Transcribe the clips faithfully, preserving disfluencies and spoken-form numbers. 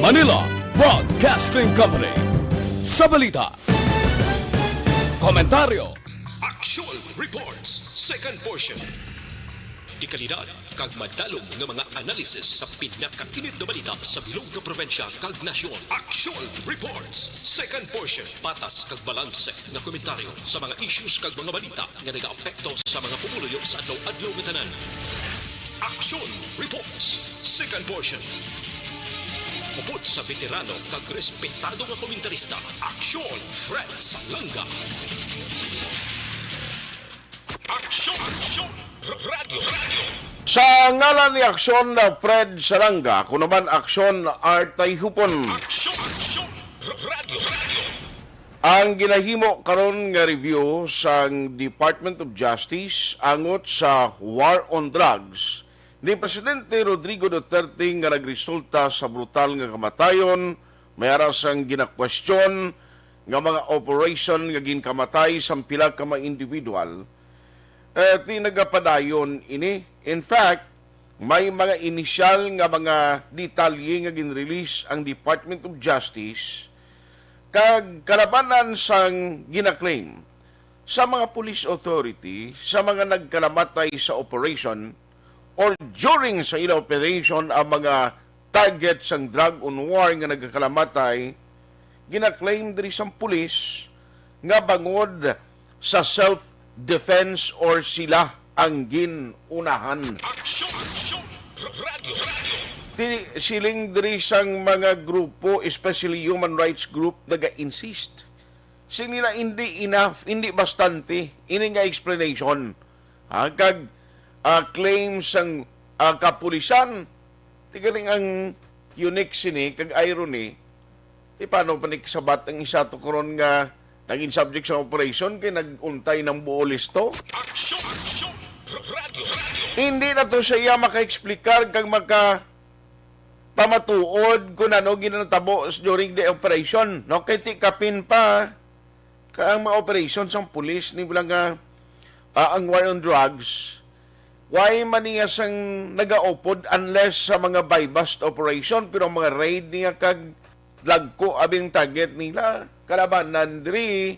Manila Broadcasting Company. Sa balita, komentaryo, Action Reports, second portion. Dekalidad kag madalom nga mga analysis sa pinakainit nga balita sa bilog nga probinsya kag nasyon. Action Reports, second portion. Patas kag balanse nga komentaryo sa mga issues kag mga balita nga nagaapekto sa mga pumuluyo sa adlaw-adlaw nga tanan. Action Reports, second portion. Upod sa veterano kag respetado nga komentarista, Action Fred Salanga. Action, Action, Radio, Radio. Sa ngalan ni Aksyon na Fred Salanga, ako naman Aksyon Artay Hupon. Action, Action, Radio, Radio. Ang ginahimo karon nga review sang Department of Justice angot sa war on drugs ni Presidente Rodrigo Duterte nga nagresulta sa brutal nga kamatayon, may ara sang ginakwestiyon nga mga operation nga ginkamatay sang pila ka mga individual, eh, ti nagapadayon ini. In fact, may mga inisyal nga mga detalye nga ginrelease ang Department of Justice kag kalabanan sang ginaklaim sa mga police authority sa mga nagkalamatay sa operation or during sa ila operation ang mga target sang drug on war nga nagakalamatay, ginaklaim diri sang pulis nga bangod sa self-defense or sila ang gin-unahan. Action! Action! Radyo! Radyo! Ti-, siling diri sang mga grupo, especially human rights group, naga-insist. Siling nila hindi enough, hindi bastante ini nga explanation. Ha, kag, ah, claim sang, ah, kapulisan, ti galing ang unique sini kag irony. Ti paano pa ni kasabat ang isa to karon nga naging subject sa operation kay nag-untay ng buo listo? Action! Action! Radyo! Radyo! Hindi na to siya maka-explicar kag maka pamatuod kung ano ginatabo s-, during the operation, no? Kay ti kapin pa ka ang mga operation sang pulis ni lang nga, ah, ang war on drugs. Why man niya sang nagaupod unless sa mga buy-bust operation, pero ang mga raid niya kag dagko abing target nila, kalabanan diri,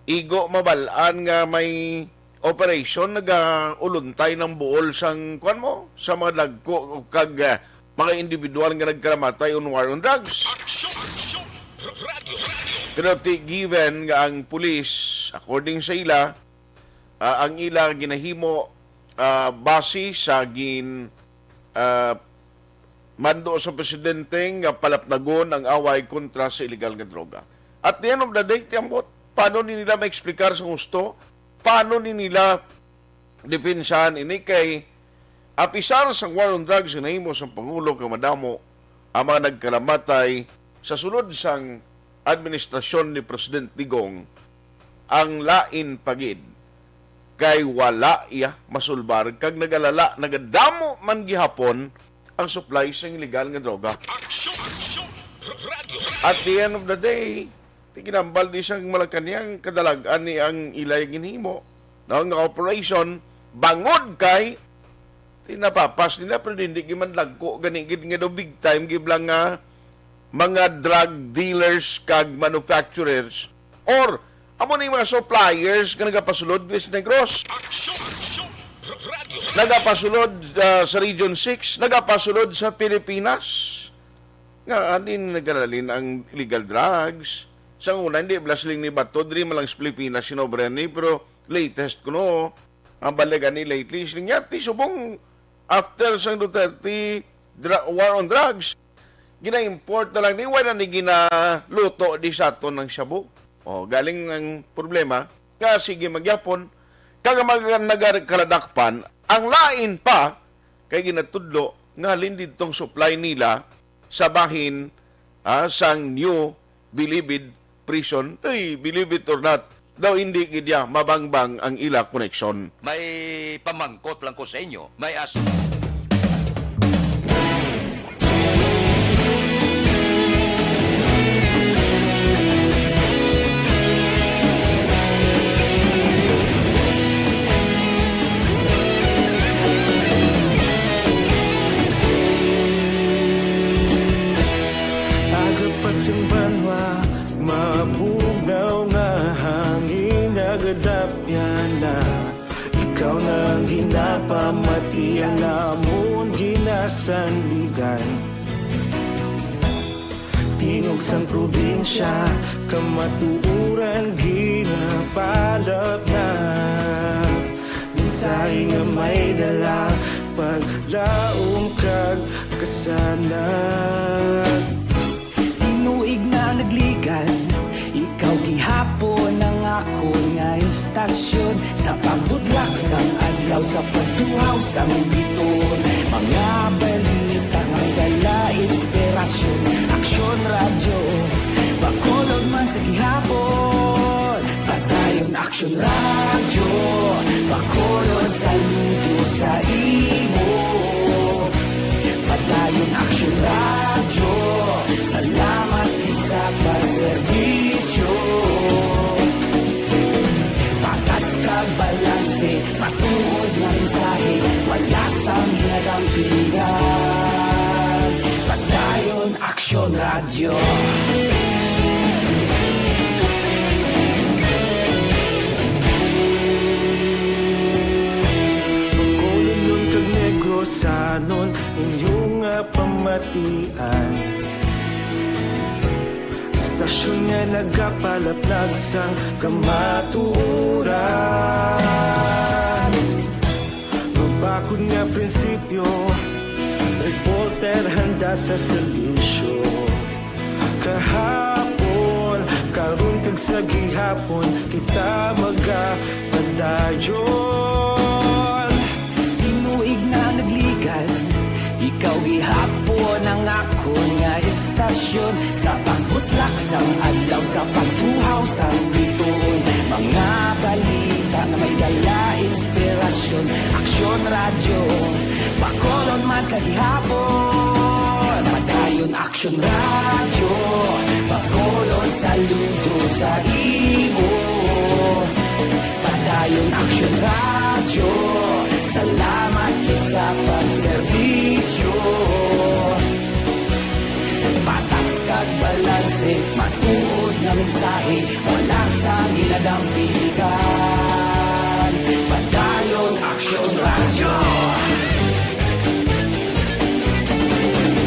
igo mabal-an nga may operasyon nagauluntay ng buol sang, kuwan mo, sa mga dagko kag, ah, mga individual nga nagkaramatay on war on drugs. Aksyon! Aksyon! Radyo! Radyo! Pero ti-, given nga ang pulis, according sa ila, ah, ang ila ginahimo, ah, base sa gin, ah, mando sa presidente nga palapnagon ang away kontra sa iligal nga droga. At the end of the day, tiambot, paano ni nila ma-explicar sa husto? Paano ni nila depensahan ini? Kay apisar sang war on drugs nga nahimo sang Pangulo, kay madamo ang mga nagkalamatay sa sulod sang administrasyon ni President Digong, ang lain pa gid kay wala iya masulbar kag nagalala, nagadamo man gihapon ang supply sang illegal nga droga. Aksyon! Aksyon! Radyo! At the end of the day, ti ginambal di sang Malacañang kadalag-an ni ang ilay ginhimo, no, nga operation bangod kay ti napapas nila, pero hindi gid man dagko gani gid nga daw big time gid lang nga mga drug dealers kag manufacturers or amo ni mga suppliers nga nagapasulod sa Negros. Aksyon! Aksyon! Radyo! Nagapasulod, ah, sa Region six, nagapasulod sa Pilipinas. Nga, ah, din nagalalin ang illegal drugs. Sa una, hindi bala siling ni Bato, diri man lang sa Pilipinas, sinobre ni, pero latest ko, no, ang balagan ni lately, siling niya, ti subong after sang Duterte dra-, war on drugs, gina-import na lang ni, wala ni ginaluto di sa aton ng shabu. O, galing ang problema, nga sige magyapon, kag ang mga nagakaladakpan, ang lain pa, kay ginatudlo nga halin didtong supply nila sa bahin, ah, sang New Bilibid Prison. Ay, believe it or not, daw hindi gid ya mabangbang ang ila koneksyon. May pamangkot lang ko sa inyo. May as- Ikaw na ang ginapamati, ang amon ginasandigan. Tingog sang probinsya, kamatuoran ginapalapnap. Mensahe nga may dala, paglaom kag kasanag. Tinuig na nagligan, ikaw gihapon ang akon nga istasyon. Sa pagbutlak sang adlaw, sa pagtuhaw sang bituon, mga balita nga may dala inspirasyon. Aksyon Radyo, Bacolod man sa gihapon. Padayon Aksyon Radyo, Bacolod, saludo sa imo. Padayon Aksyon Radyo, salamat gid sa pagserbisyo. Patas kag balanse, matuod nga mensahe, wala sang ginadampigan. Padayon Aksyon Radyo. Bacolodnon kag Negrosanon, inyo nga pamatian. Istasyon nga nagapalaplag sang kamatuoran. Mabakod nga prinsipyo, reporter handa sa serbisyo. Kahapon, karon, kag sa gihapon, kita magapadayon. Tinuig na nagligan, ikaw gihapon ang akon nga istasyon. Sa pagbutlak sang adlaw, sa pagtuhaw sang bituon, mga balita nga may dala inspirasyon. Aksyon Radyo, Bacolod man sa gihapon. Padayon Aksyon Radyo, Bacolod, saludo sa imo. Padayon Aksyon Radyo, salamat gid sa pagserbisyo. Patas kag balanse, matuod nga mensahe, wala sang ginadampigan. Padayon Aksyon Radyo.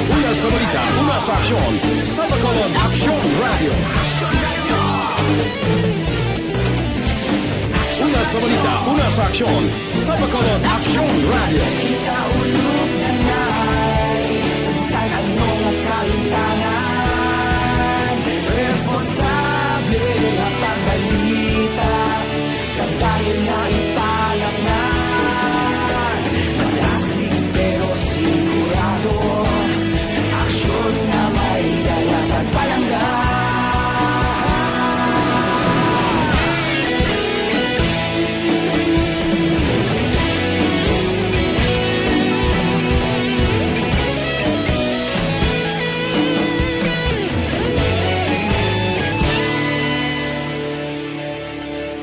Una sa balita, una sa aksyon, sa Bacolod Aksyon Radyo. Una sa balita, una sa aksyon, sa Bacolod Aksyon Radyo. Kita ulog na nai, sa bisan ano nga kahimtangan, responsable nga pagbalita. Kadayon nga ipalaknay, madasig pero sigurado, aksyon nga may dala kag palangga.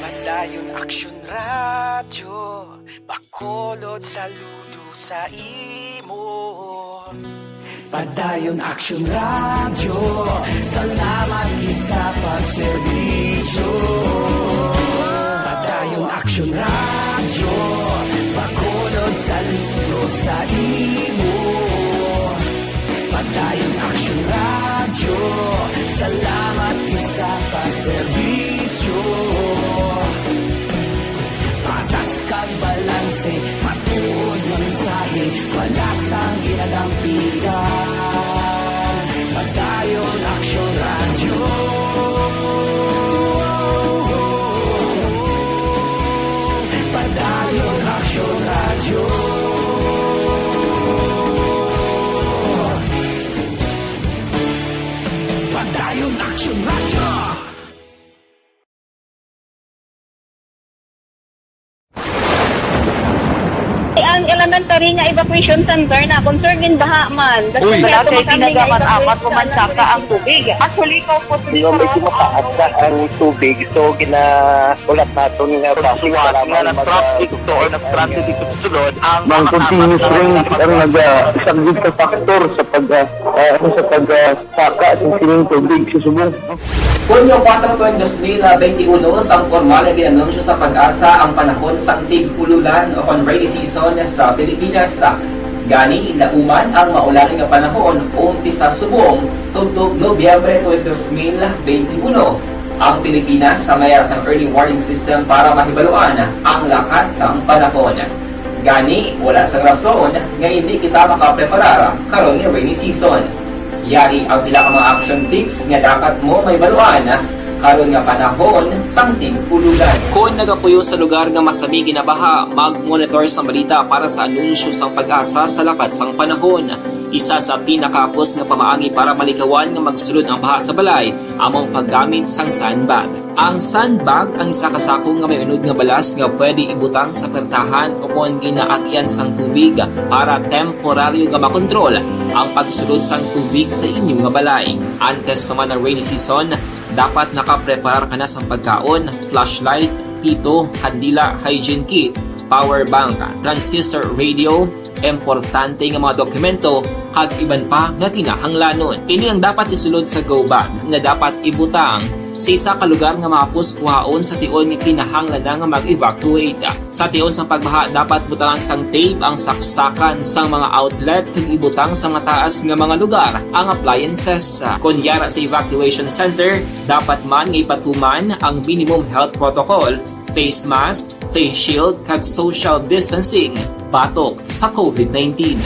Padayon Aksyon Radyo, Bacolod, saludo sa imo. Padayon Aksyon Radyo, salamat gid sa pagserbisyo. Padayon Aksyon Radyo, Bacolod, saludo sa imo. Padayon Aksyon Radyo, salamat gid sa pagserbisyo. Patas kag balanse, matuod nga mensahe, wala sang ginadampigan. Padayon Aksyon Radyo. Padayon Aksyon Radyo. Padayon Aksyon Radyo. Ang elementary nga evacuation center na concern in baha man. Uy. Wala kay ginagamat-amat ko man saka ang tubig. Actually, ko po Hindi ko medyo mataas na ang tubig. So, ginahulat naton nga traffic, salamat nga mag- traffic to or traffic dito sa sulod ang Ang continuous rain ang nagasaglit sa factor sa pag, ah, ah, ano, sa pag, ah, saka sa sining tubig sa subong. Hunyo kuwatro tuig dos mil benti uno, sang pormal nga ginanunsyo sa PAGASA ang panahon sang tig-ululan o kon rainy season sa Pilipinas. Gani, lauman ang maulan nga panahon umpisa subong tubtob Nobyembre tuig dos mil benti uno. Ang Pilipinas may ara sang early warning system para mahibaluan ang lakat sang panahon. Gani, wala sang rason nga hindi kita makapreparar karon nga rainy season. Yari ang pila ka mga action tips nga dapat mo mahibaluan karon nga panahon sang tig-ululan. Kon nagapuyo sa lugar nga masami ginabaha, mag-monitor sang balita para sa anunsyo sang PAGASA sa lakat sang panahon. Isa sa pinakahapos nga pamaagi para malikawan nga magsulod ang baha sa balay amo ang paggamit sang sandbag. Ang sandbag ang isa ka sako nga may unod nga balas nga pwede ibutang sa pertahan o kon ginaagyan sang tubig para temporaryo nga makontrol ang pagsulod sang tubig sa inyo nga balay. Antes pa man ang rainy season, dapat nakapreparar ka na sang pagkaon, flashlight, pito, kandila, hygiene kit, power bank, transistor radio, importante nga mga dokumento, kag iban pa nga kinahanglanon. Ini ang dapat isulod sa go bag nga dapat ibutang sa isa ka lugar nga mahapos kuhaon sa tion nga kinahanglan na nga mag-evacuate. Sa tion sang pagbaha, dapat butangan sang tape ang saksakan sang mga outlet kag ibutang sa mataas nga mga lugar ang appliances. Kon yara sa evacuation center, dapat man nga ipatuman ang minimum health protocol, face mask, face shield, kag social distancing batok sa covid nineteen.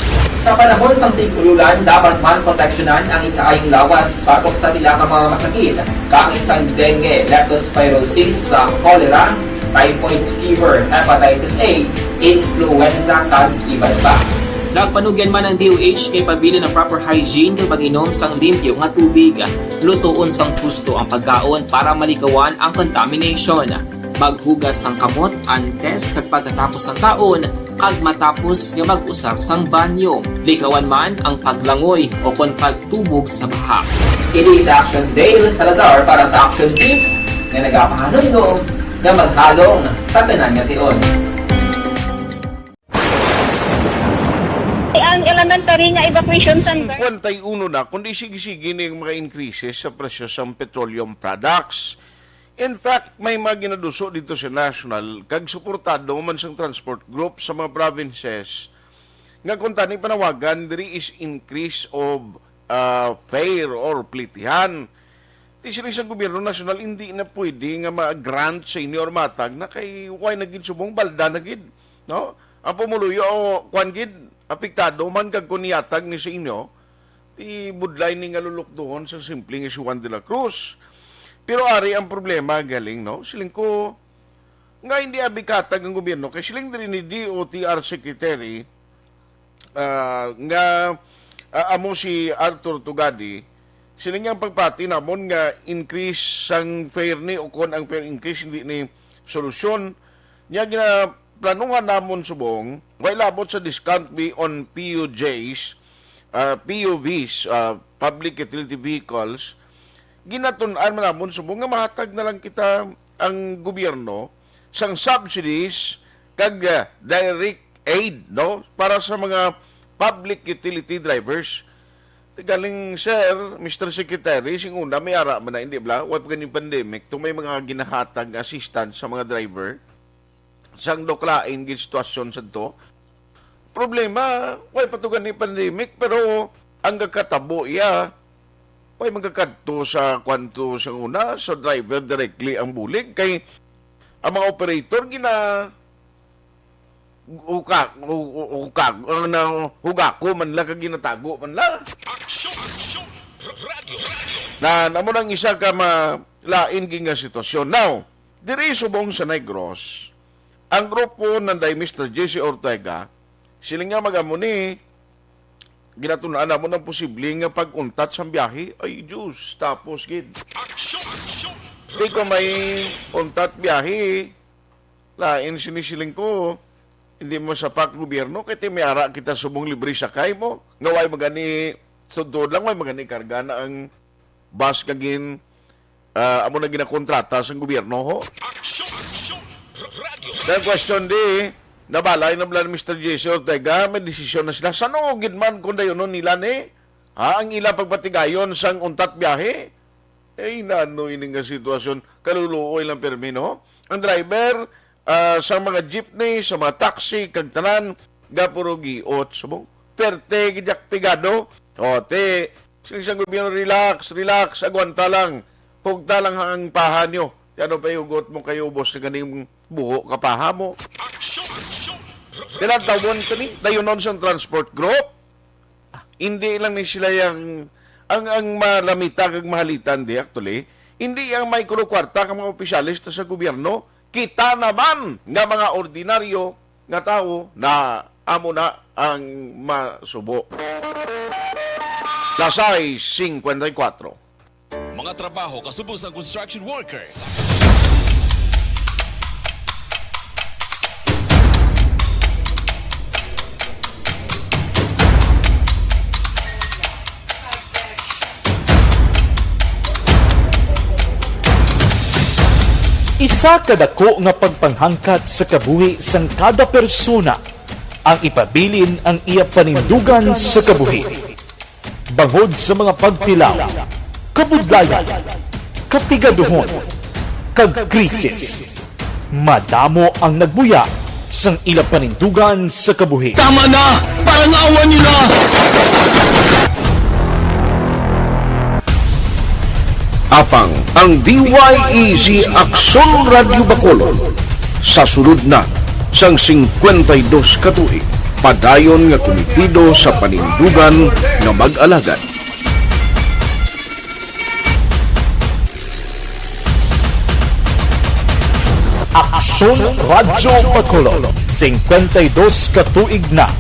Sa panahon sang tig-ululan, dapat man proteksyonan ang ikaayong lawas batok sa pila ka mga masakit, kaangay sang dengue, leptospirosis, sa cholera, typhoid fever, hepatitis A, influenza, kag iban pa. Nagpanugyan man ang D O H nga ipabilin ang proper hygiene kag pag-inom sang limpyo nga tubig. Lutoon sang husto ang pagkaon para malikawan ang contamination. Maghugas sang kamot antes kag pagkatapos sang kaon, kag matapos nga mag-usar sang banyo. Likawan man ang paglangoy o kon pagtubog sa baha. Kini sa Action Dale Salazar para sa Action Tips nga nagapahanumdom nga maghalong sa tanan nga tion. Ang elementary nga evacuation center. Cincuenta y uno na, kundi sige-sige na yung mga increases sa presyo sa petroleum products. In fact, may mga ginaduso dito sa national, kag suportado man sang transport group sa mga provinces, nga kung tani panawagan, diri is increase of, ah, fare or plitihan. Ti sila sa gobyerno nasyonal, hindi na pwede nga ma-grant sa inyo or matag na kay why na gid subong balda na gid, no? Ang pumuluyo, o, kwan gid, apektado man kag kung niyatag ni sa inyo, ti budlay ni nga lulukduhon sa simple nga si Juan de la Cruz. Pero ari ang problema, galing, no? Siling ko, nga hindi abi katag ang gobyerno, kay siling diri ni D O T R Secretary, ah, nga, ah, amo si Arthur Tugadi, siling niya ang pagpati namon nga increase sang fare ni, o kon ang fare increase hindi ni solusyon. Niya ginaplanuhan namon subong, way labot sa discount fee on P U Js, ah, P U Vs, ah, public utility vehicles, ginatun-an man namon subong nga mahatag na lang kita ang gobyerno sang subsidies kag, ah, direct aid, no, para sa mga public utility drivers. Ti galing, sir, Mister Secretary, sing una, may ara man na, hindi bala? Wa pa gani pandemic, to may mga ginahatag nga assistance sa mga driver sang daw kalain gid sitwasyon sa to. Problema, way pa to gani pandemic, pero ang gakatabo iya, way magakadto sa kwanto sa una, sa driver directly ang bulig, kay ang mga operator gina-, uka-, u-, u-, uka-, ano, hugako man lang kag ginatago man lang. Aksyon! Aksyon! Radyo! Radyo! Na, namo nang isa ka ma-, lain gid nga sitwasyon. Now, diri subong sa Negros, ang grupo nanday Mister J C Ortega, sila nga magamo ni, ginatun-an namon ang posible nga pag-untat sang biyahe. Ay, Diyos, tapos gid. Aksyon! Aksyon! Di ko may untat biyahe. Lain sini siling ko, hindi mo sapak gobyerno, kay ti may ara kita subong libre sakay mo. Nga way magani, sudtod lang, way magani karga na ang bus nga gin, ah, amo na ginakontrata sang gobyerno, ho. Aksyon! Aksyon! Radyo! Then question di, nabalay na bala ni Mister J C Ortega, may desisyon na sila. Sano gid man kung dayunon nila ni? Ha, ang ila pagpatigayon sang untat biyahe? Ay, nano ini nga sitwasyon? Kaluluoy lang pirmi, no? Ang driver, ah, sa mga jeepney, sa mga taxi, kag tanan, gapurugiot, subong. Perte, gidyak pigado. O, te, sing sang gobyerno, relax, relax, agwanta lang. Hugta lang ang paha nyo. Ano pa hugot mo kayo, ubos na ganing buho ka paha mo? Kailan tawon kani? Dayonon sang transport group? Hindi lang ni sila yang, ang, ang malamita kag mahalitan di actually, hindi ang may kulo kwarta ka mga opisyales ta sa gobyerno, kita naman nga mga ordinaryo nga tawo na amo na ang masubo. Lasay singkwenta y kuatro. Mga trabaho kasubong sang construction worker. Isa ka dako nga pagpanghangkat sa kabuhi sang kada persona ang ipabilin ang iya panindugan sa kabuhi. Bangod sa mga pagtilaw, kabudlayan, kapigaduhon, kag krisis, madamo ang nagbuya sang ila panindugan sa kabuhi. Tama na! Parang awan niyo na! Apang ang D Y E Z Aksyon Radyo Bacolod sa sulod na sang singkwenta y dos ka tuig, padayon nga kumitido sa panindugan nga mag-alagad. Aksyon Radyo Bacolod, singkwenta y dos ka tuig na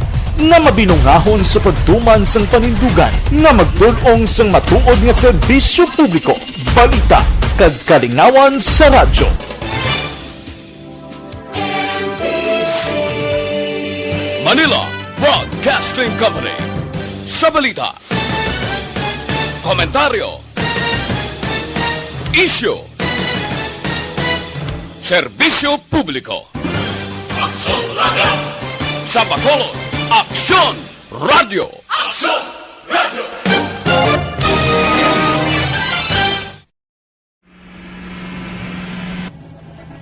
nga mabinungahon sa pagtuman sang panindugan nga magtul-ong sang matuod nga serbisyo publiko, balita, kag kalingawan sa radyo. Manila Broadcasting Company. Sa balita, komentaryo, isyu, serbisyo publiko. Aksyon Radyo. Sa Bacolod, Aksyon Radyo. Aksyon Radyo.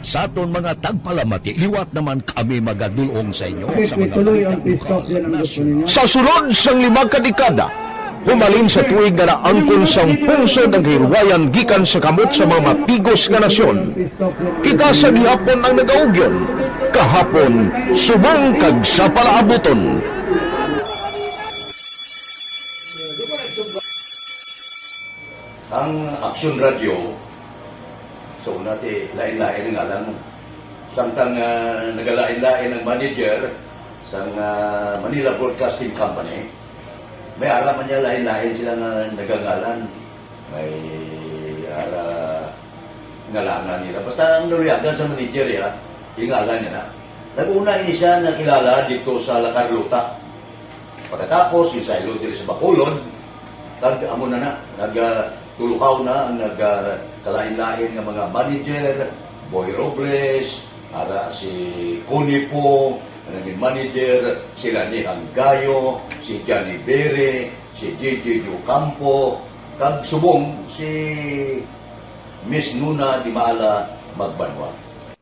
Sa aton mga tagpalamati, liwat naman kami magadul-ong sa inyo sa mga balita lugar, nasyon. Sa sulod sang lima ka dekada, humalin sa tuig nga naangkon sang pungsod ang kahilwayan gikan sa kamot sa mga matigos nga nasyon, kita sa gihapon ang nagaugyon, kahapon, subong kag sa palaabuton. Ang Aksyon Radyo, so, una ti, lain-lain ang ngalan mo. Samtang, ah, nagalain-lain ang manager sang, ah, Manila Broadcasting Company, may ara man niya lain-lain sila nga nagangalan. May ara ngalangan nila. Basta ang naluyagan sa manager, ya, ingalan niya na. Nag-una ini siya nakilala dito sa La Carlota. Pagkatapos, yung saylo diri sa Bacolod, kag amo na na, nag, ah, tuluhaw na ang nag, ah, kalain-lain nga mga manager, Boy Robles, ara si Connie Pong, ang naging manager, sila ni Hanggayo, si Johnny Bere, si J J Ocampo, kag subong si Miss Nuna Dimala Magbanwa.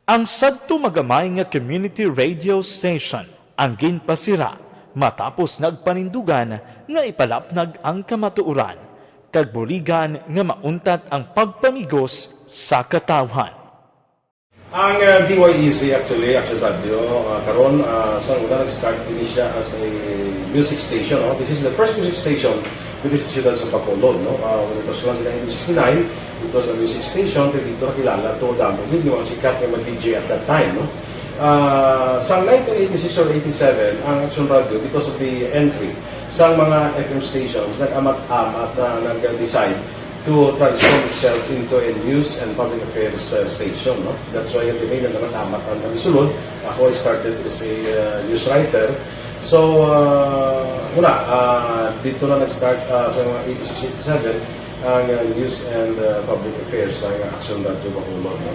Ang sadto magamay nga community radio station ang ginpasira matapos nagpanindugan nga ipalapnag ang kamatuoran, kag buligan nga mauntat ang pagpamigos sa katawhan. Ang, ah, D Y E Z actually, Action Radio, ah, karon, ah, sa una nag-start din siya as a music station, no? This is the first music station dito sa siyudad sa Bacolod, no? Ah, when it was launched in nineteen sixty-nine, it was a music station, pero dito nakilala to, damo gid nga mga sikat nga mga D J at that time, no? Ah, sa nineteen eighty-six or eighty-seven, ang Action Radio, because of the entry sa mga F M stations, nag-amat-amat na nag-decide to transform itself into a news and public affairs, uh, station, no? That's why kami nagkatamat ang kami sulod. Ako, I started as a, uh, news writer. So, uh, una, uh, dito na nag-start, uh, sa mga eighty-six, eighty-seven, ang, uh, news and, uh, public affairs sa Action Radio Bacolod, no?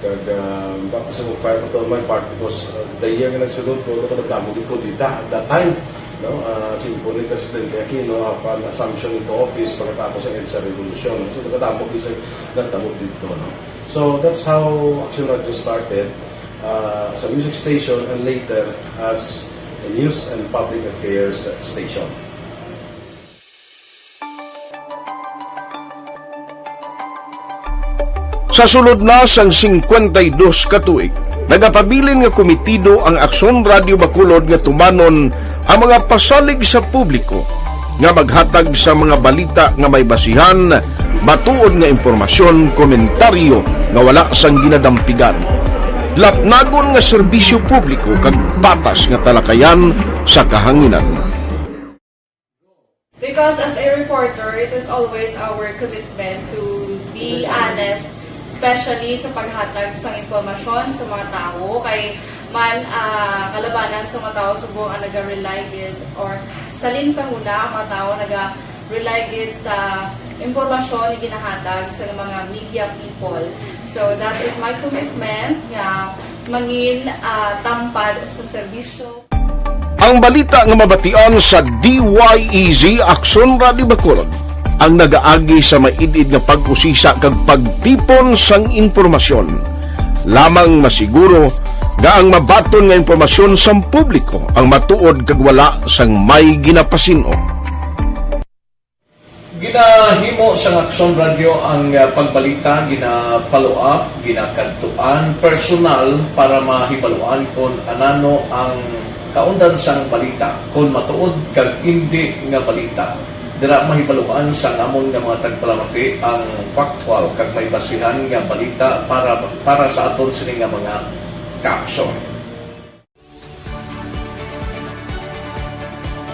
Kag, uh, baka sa mag-fire ko to my part because, uh, the year nga nagsulod ko, ako nagdamo gid ko dita at that time. No? Ah, singko ni Presidente Aquino, upon assumption into office pagkatapos ng EDSA Revolution. So, nagkatapos isa nagtabo dito, no? So, that's how Action Radio started, ah, as a music station and later as a news and public affairs station. Sa sulod na sang singkwenta y dos ka tuig, nagapabilin nga komitido ang Aksyon Radio Bacolod nga tumanon ang mga pasalig sa publiko nga maghatag sa mga balita nga may basihan, matuod nga impormasyon, komentaryo nga wala sang ginadampigan, lapnagon nga serbisyo publiko kag patas nga talakayan sa kahanginan. Because as a reporter, it is always our commitment to be honest, especially sa paghatag sang impormasyon sa mga tawo. Kay man, ah, kalabanan sa mga tawo subong ang naga-rely gid, or salin sa huna ang mga tawo naga-rely gid sa impormasyon nga ginahatag sa mga media people. So that is my commitment nga mangin, ah, tampad sa serbisyo. Ang balita nga mabatian sa D Y E Z Aksyon Radio Bacolod ang nagaagi sa maid-id nga pag-usisa kag pagtipon sang impormasyon. Lamang masiguro nga ang mabaton nga impormasyon sang publiko ang matuod kag wala sang may ginapasin-o. Ginahimo sang Aksyon Radio ang, ah, pagbalita, gina-follow up, ginakadtuan personal para mahibaluan kon anano ang kaundan sang balita, kon matuod kag indi nga balita. Dira mahibaluan sang amon nga mga tagpalamati ang factual kag may basihan nga balita para, para sa aton sini nga mga kaaksyon.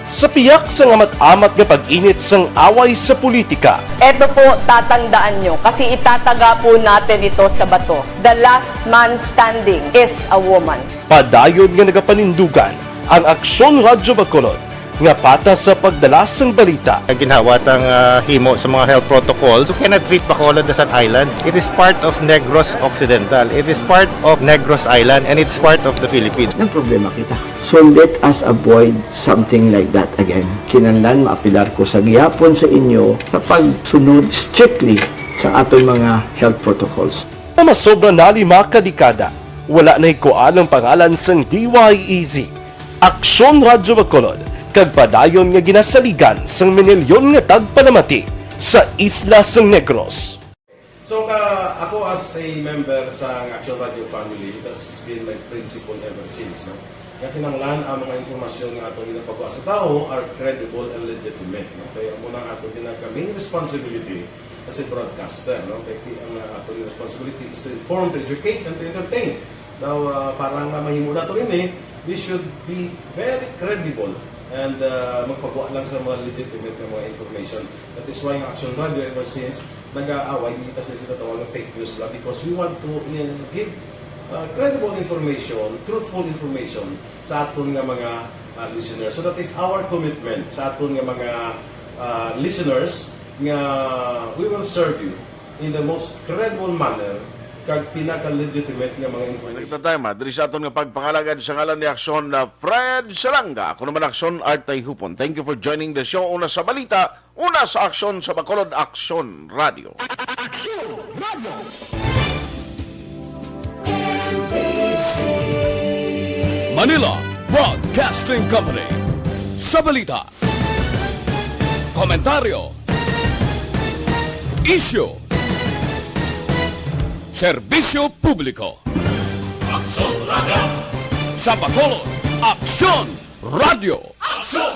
Sa piyak sang amat-amat nga pag-init sang away sa politika, Eto po, tatandaan nyo, kasi itataga po natin ito sa bato. The last man standing is a woman. Padayon nga nagapanindugan ang Aksyon Radyo Bacolod nga patas sa pagdala sang balita. Ginhawat ang, ah, himo sa mga health protocols. You cannot treat Bacolod as an island. It is part of Negros Occidental. It is part of Negros Island, and it's part of the Philippines. Nagproblema kita. So let us avoid something like that again. Kinahanglan maapelar ko sa gihapon sa inyo sa pagsunod strictly sa aton mga health protocols. Nga masobra na lima ka dekada, wala nahikuan ang pangalan sang D Y E Z, Aksyon Radyo Bacolod, kag padayon nga ginasaligan sang minilyon nga tagpalamati sa isla sang Negros. So, ka, ako as a member sa Action Radio family, that's been my principle ever since, no? Nga kinahanglan ang mga impormasyon nga ato ginapagawa sa tawo are credible and legitimate, no? Kaya amo na ang ato ginaka-, main responsibility as a broadcaster, no? Kaya ki-, ang, uh, ato responsibility is to inform, to educate, and to entertain. Now, uh, para nga mahimo nato ini, we should be very credible and, uh, magpagawa lang sa mga legitimate nga mga information. That is why ang Action Radio ever since nag-aaway, hindi pa sila sinatawag ng fake news bla, because we want to, uh, give, uh, credible information, truthful information sa aton nga mga, uh, listeners. So that is our commitment sa aton nga mga, uh, listeners, nga we will serve you in the most credible manner kag pinaka-legitimate nga mga information. Balik na tayo, ma. Diri sa aton nga pagpangalagad sa ngalan ni Aksyon na Fred Salanga. Ako naman, Aksyon Art Tayhupon. Thank you for joining the show. Una sa balita, una sa aksyon sa Bacolod, Aksyon Radio. Aksyon Radio. Manila Broadcasting Company. Sa balita, komentaryo, isyu, serbisyo publiko. Aksyon Radio. Sa Bacolod, Aksyon Radio. Aksyon